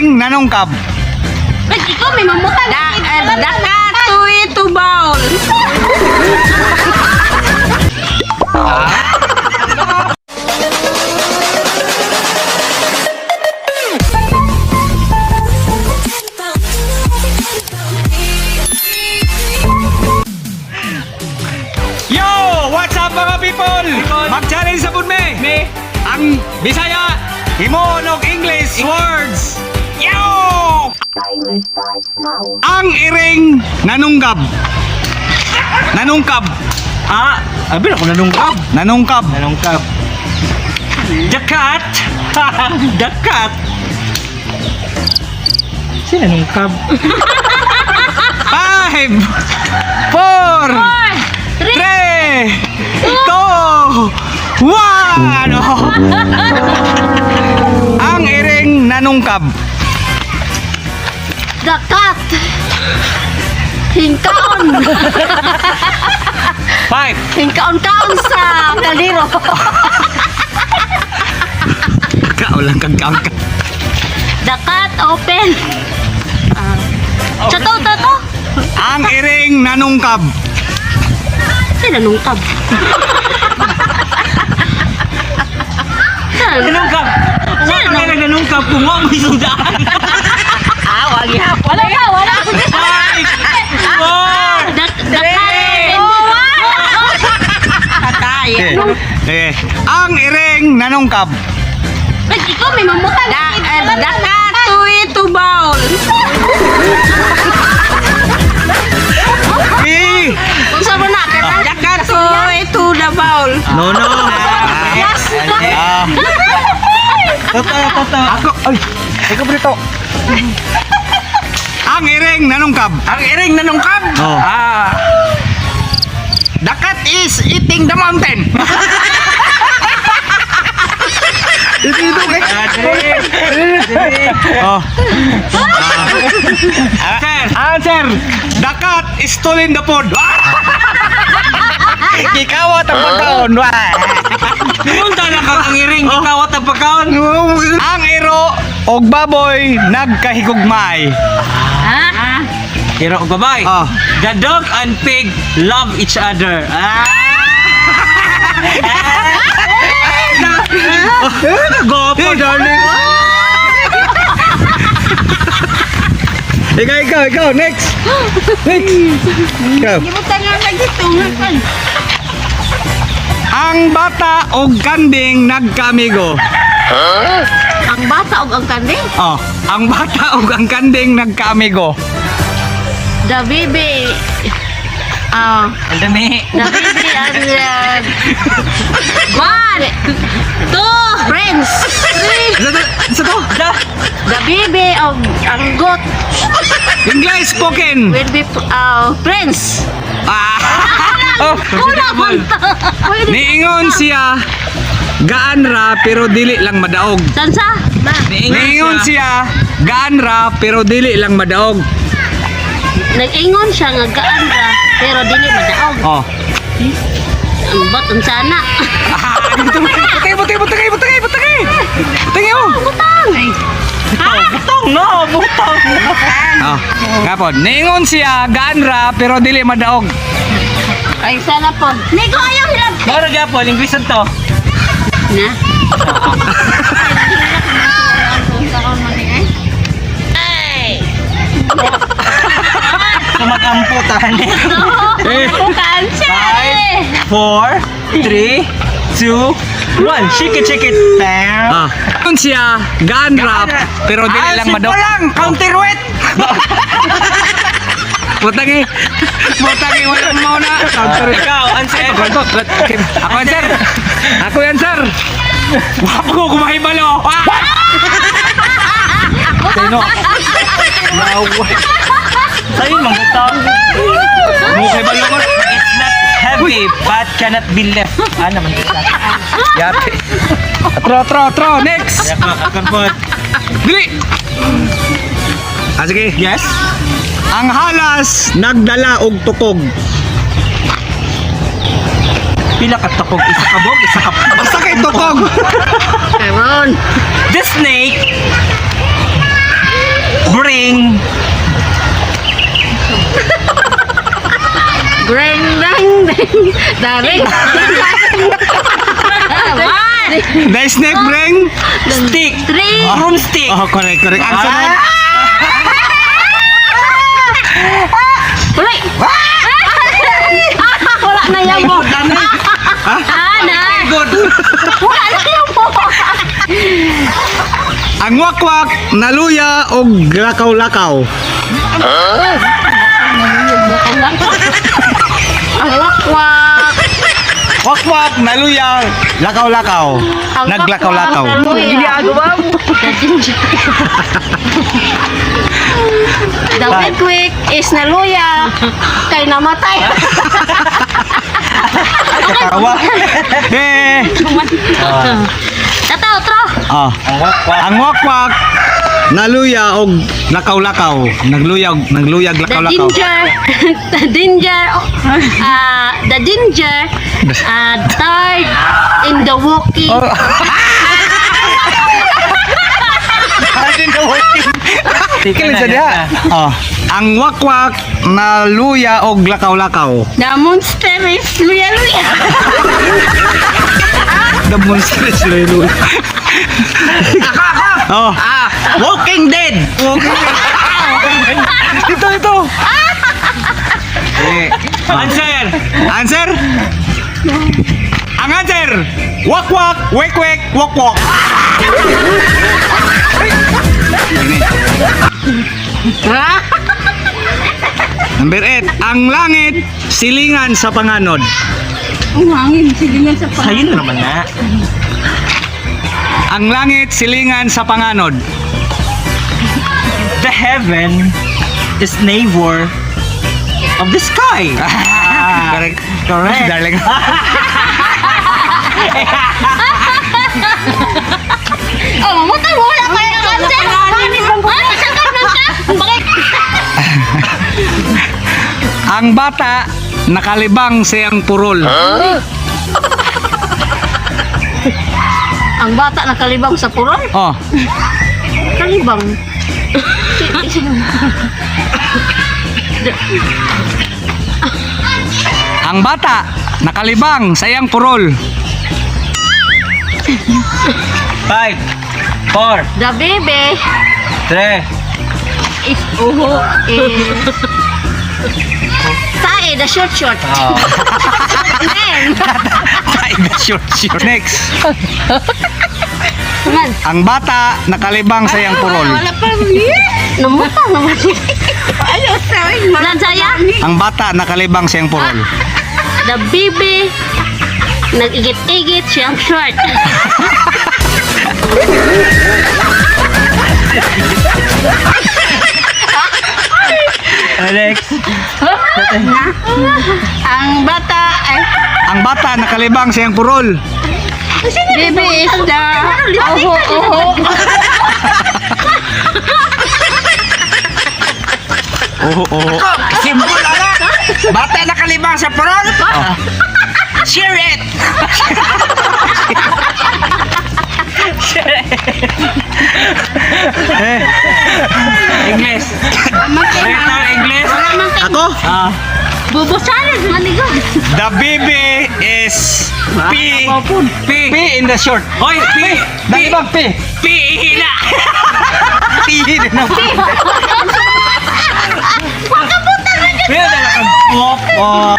iring nanungkab. Ay, ikaw may mamutang. The cat to eat to bowl. Yo! What's up, mga people? Mag-challenge sa pud mi. Ang Bisaya, himuon og English words. Yo! Ang iring nanunggab. Nanungkab. Ah, abi na ko nanungkab. Nanungkab. Nanungkab. The cat. The cat. Sino nanungkab? 5, 4, 3, 2, 1. Ang iring nanungkab. The cat. Hingkaon. 5. Hingkaon-kaon sa kaldero. Kaulang kang kang. The cat open. Ah. Sa to, to, to. Ang iring nanungkab. Sino nungkab? Sino Nanungkab. Sino Wala ka nanungkab kung wa mo isundaan. Ah, wag ihapon. Wala pa, wala. 5, 4, The cat open. Patay. Okay. Ang iring nanungkab. Ay, ikaw may mamutang. The cat to eat to bowl. Eh. Unsa mo na? The cat to eat to the bowl. No. Yes. Ah. Totoo, totoo. Ako, ay, ikaw ba dito? Ang iring nanungkab. Ang iring nanungkab. Oh. Ah. The cat is eating the mountain. Ito ito kay. Three, three. Oh. Sir. Answer. The cat is stolen the food. Kikawat ang pagkaon. Punta na ka ang iring. Ikawat ang pagkaon. Ang iro og baboy nagkahigugmay. Ha? Pero babay. Ah. The dog and pig love each other. Ah. Gopo, darling. Ikaw, ikaw, ikaw. Next. Next. Ikaw. Gibutan nga lagi tungan. Ang bata og kanding nagkaamigo. Ang bata og ang kanding. Oh, ang bata og ang kanding nagkaamigo. The baby. Ah, Ang dami. the baby and one, two, friends, three. Sa to? Sa to? The baby of ang goat English spoken. will be friends. Ah. Oh, Wala man to. Niingon siya gaan ra pero dili lang madaog. Sansa? Niingon siya gaan ra pero dili lang madaog. Nag-ingon siya nga gaan ra pero dili madaog. Oh. Ang bot unsa na. Ah, dito. Butay, butay, butay, butay, butay. Butay oh. Butang. Butong, no. Butong. Oh. Kapon, niingon siya gaan ra pero dili madaog. Ay sana po. Nigo ayaw hilab. Moro gyapon, English to. Na. So mag-ampo tani. Eh. Cancer. 4, 3, 2, 1. Shake it, shake it. Bam. Ah. Niingon siya gaan ra pero dili lang madaog. lang. Counterweight. Butang eh. Butang eh, walang mauna. Ikaw, answer. Ako, ako, ako answer. Ako answer. Wapo ko kumahibalo. Ah! Sino? Sa'yo, mga tao. Mukha balo ko. It's not heavy, but cannot be left. Ah, naman ito. Yate. Tro, tro, tro. Next. Ako po. Dili. Ah, sige. Yes? Ang halas nagdala og tukog. Pila ka tukog? Isa ka bog, isa ka. Basta kay tukog. Karon. The snake. Bring. The ring. One. The snake bring? Stick. Three. Broomstick. Oh, correct, correct. Ang sunod. Wala. Ah, wala na yan mo. Ah, na. Good. Wala na yan mo. Ang wakwak, naluya o lakaw-lakaw. Ang wakwak. Wakwak, naluya, lakaw-lakaw. Ang Naglakaw-lakaw. wakwak, naluya. The ginger. The wikwik is naluya kay namatay. Katawa. Eh. Tataw, tro. Ah. Ang wakwak. Ang wakwak, naluya og lakaw-lakaw. Nagluyag, nagluyag The lakaw-lakaw. ginger, the ginger, the ginger, third in the walking. Oh. Kailan sa diha? Oh. Ang wakwak, naluya og lakaw-lakaw. The monster is luya-luya. The monster is luya. Oh. Ah, Walking Dead. Ito, ito. Answer. Answer? Ang answer, wakwak, wek-wek, wok-wok. Ini. Number 8, ang langit silingan sa panganod. Ang hangin, sige nga sa Sayo na naman na. Ang langit silingan sa panganod. The heaven is neighbor of the sky. Correct. Correct. Darling. Oh, mamatay mo. Wala pa yung answer. Ah, sangkap lang ka. Bakit? Ang bata nakalibang siyang purol. Ang bata nakalibang sa purol. Oh, Kalibang. ang bata nakalibang sa iyang purol. 5, 4, The baby 3, is uho is tae, the short short. Oh. Man. Sure, sure. Next. Man. Ang bata nakalibang sa iyang purol. Wala pa. Namuta naman. Ayaw sa akin. Nansaya? Ang bata nakalibang sa iyang purol. The baby nag-igit-igit siyang short. Alex. Ang bata ay Ang bata nakalibang sa iyang purol. baby is the oho oho. Oo, oo. Simple ala. Bata nakalibang sa parol. Share it. Eh, English. Ito, English. ako? Ah. Bubo challenge, manigod. The baby is P. P. P in the short. Hoy, P. P. P. P. P. Ihila. P. din ang P. Pero dala kang pop. Oh.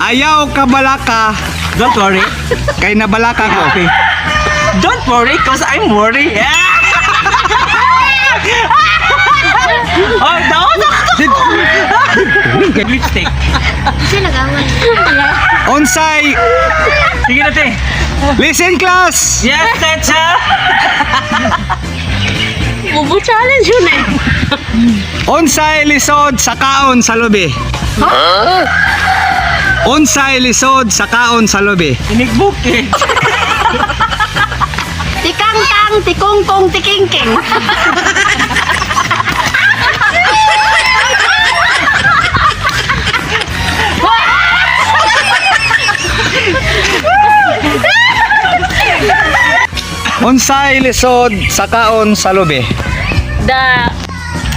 Ayaw ka balaka Don't worry. kay nabalaka ko. P. Don't worry, 'cause I'm worried. Yeah. Oh, no, no. Lipstick. Sila gawan. Onsay, Sige na, te. Listen, class. Yes, teacher. Bubo challenge yun eh. Unsay lisod sa kaon sa lubi? Unsay lisod sa kaon sa lubi? Inigbuk eh. Tikang-tang, tikong-kong, tikingking. Unsay lisod sa kaon sa lubi? The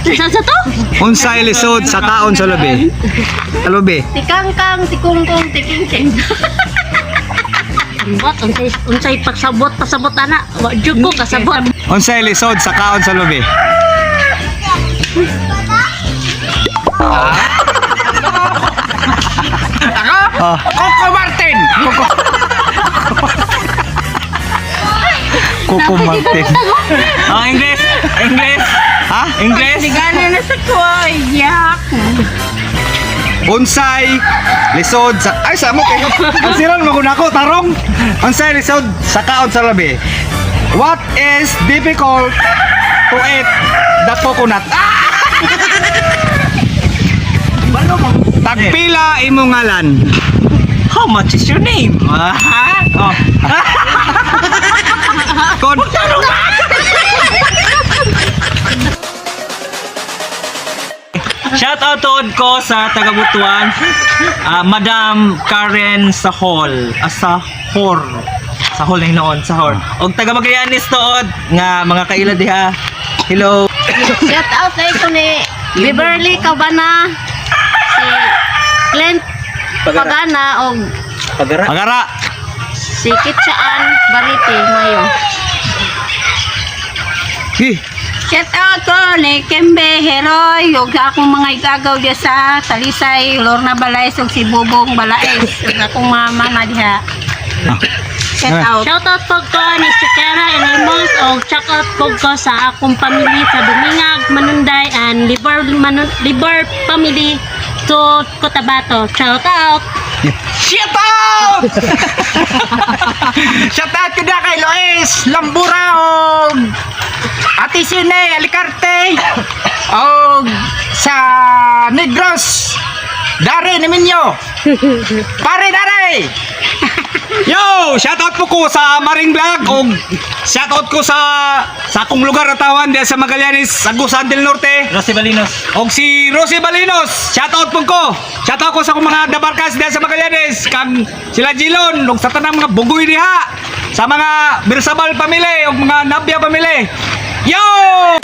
Sa to? Unsay lisod sa kaon sa lubi? Sa lubi. Tikangkang, tikungkong, tikingking. Ambot, unsay pagsabot pasabot ana. Wa jud ko kasabot. Unsay lisod sa kaon sa lubi? Ako? Oh. Coco Martin. Coco Martin. Oh, English! English! Ha? English! Gana na sa ko, yak. Unsay lisod sa, ay, sa mo kayo. Ang siran mo nako tarong. Unsay lisod sa kaon sa labi? What is difficult to eat the coconut? Ah! Tagpila imong ngalan. How much is your name? Ah, oh. Kon Shout out tuod ko sa taga Butuan. Ah, Madam Karen Sahol. Ah, Sahor. Sahol na hinoon, Sahor. Og taga Magallanes tuod nga mga kaila diha. Hello. Shout out ay ko ni Beverly Cabana, si Clint Pagana og Pagara. Pagara. si Kitsaan Barite Mayo. Hi. Shout out ko ni Kembe Heroy ug sa akong mga igagaw diya sa Talisay, Lorna Balais ug si Bubong Balais ug akong mga mama diha. Shout out. Shout out po ko ni Sikera Ramos og shout out po ko sa akong family sa Dumingag, Manunday and Libar Manun Libar family to Cotabato. Shout out. Shout out! Shout out ko na kay Lois Lambura og Ate Sine Alicarte og sa Negros Dare Niminyo. Pare Dare! Yo, shout out po ko sa Maring Vlog og shout out ko sa akong lugar na tawan diya sa Magallanes, Agusan del Norte. Rosy Balinos. Og si Rosie Balinos, shout out po ko. Shout out ko sa akong mga dabarkas diya sa Magallanes, kang sila Jilon ug sa tanang mga bugoy diha, sa mga Birsabal family ug mga Nabia family. Yo!